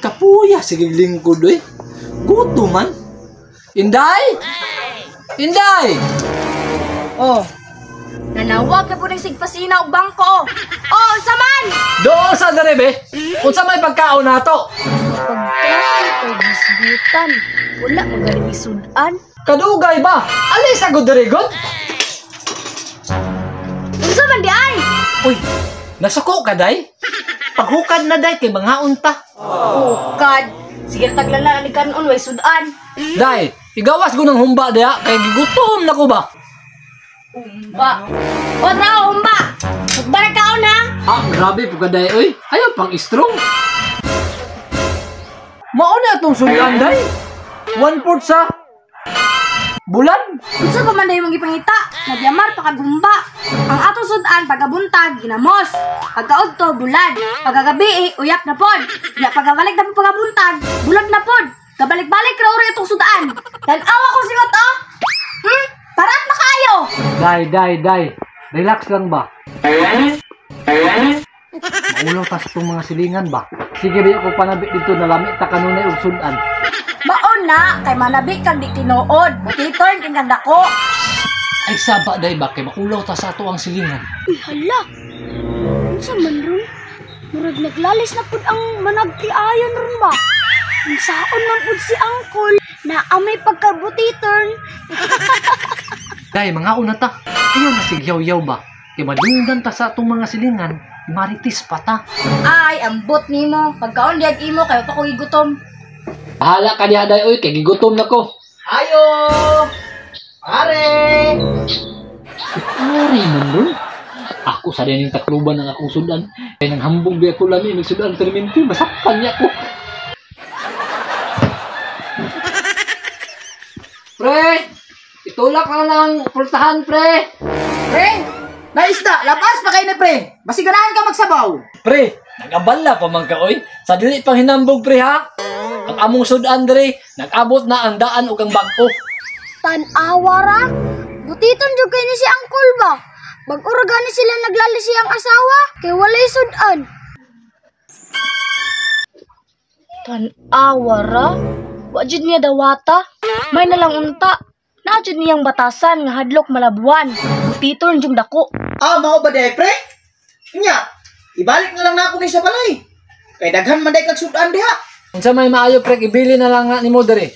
Kapuya, sige lingkod eh. Guto man. Inday! Inday! Oh. Nanawag na po ng sigpasina og bangko. Oh, unsa man? Doon sa dere be. Unsa may pagkaon nato? Pagkaon kay gisgutan. Wala magaling isudan. Kadugay ba? Alis ako dere god. Unsa man di ay? Uy, nasuko ka day? Paghukad na day kay mga unta. Hukad. Sige taglala ni kanon way sudan. Day, igawas ko ng humba diha kay gigutom na ko ba? Humba. O traw humba. Magbarag kaon ha. Ah, grabe po ka day oy. Ayaw pang strong. Mao na atong sudan day. 1/4 sa bulan. Unsa pa man day mong gipangita? Nagyamar pa kag humba. Ang atong sudan pagabuntag ginamos. Pagkaudto bulad. Pagkagabi uyak na pod. Ya pagabalik na pod pagabuntag, bulad na pod. Kabalik-balik ra uri atong sudan. Tan-awa ko singot oh. Parat na kaayo. Day, day, day. Relax lang ba? Maulaw tas itong mga silingan ba? Sige ba ako panabi dito na lami ta kanunay og sudan. Maon na kay manabi kag di tinuod. Butiton king kang dako. Ay saba day ba kay maulaw ta sa ato ang silingan. Uy, hala. Unsa man ron? Murag naglalis na pud ang managtiayon ron ba? Unsaon man pud si Angkol na amay pagkabutiton. Day, mga una ta. Ayaw na sigyaw-yaw ba? Kay madungdan ta sa atong mga silingan, maritis pa ta. Ay, ambot nimo. Pagkaon diag imo kay pa ko gigutom. Bahala ka diha day oy kay gigutom na ko. Ayo! Pare! Ari man ron. Ako sa dining takluban ang akong sudan. Kay nang hambog di ako lami mig sudan perminti masakpan niya ko. Pre! Itulak na lang pultahan, pre! Pre! Naisda! Labas pa kayo ni pre! Basi ganahan ka magsabaw! Pre! Nag-abala pa man ka, oy! Sa dili pang hinambog, pre, ha? Ang among sudan, dre, nag-abot na ang daan ug ang bag-o. Tan-awa ra? Butiton jud kay ni si Angkol ba? Bag-o ra gani sila naglalis siyang asawa, kay walay sudan. Tan-awa ra? Wa jud niya dawata? May nalang unta. Naa jud niyang batasan nga hadlok malabuan. Butiton jud dako. Ah, mao ba day, pre? Nya, ibalik na lang nako ni sa balay. Kay daghan man day kag sudan diha. Unsa may maayo, pre, ibili na lang nga nimo dere.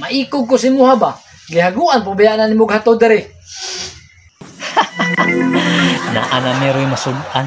Maikog ko si muha ba? Gihaguan po biya na nimo hatod dere. Naa na meroy masudan.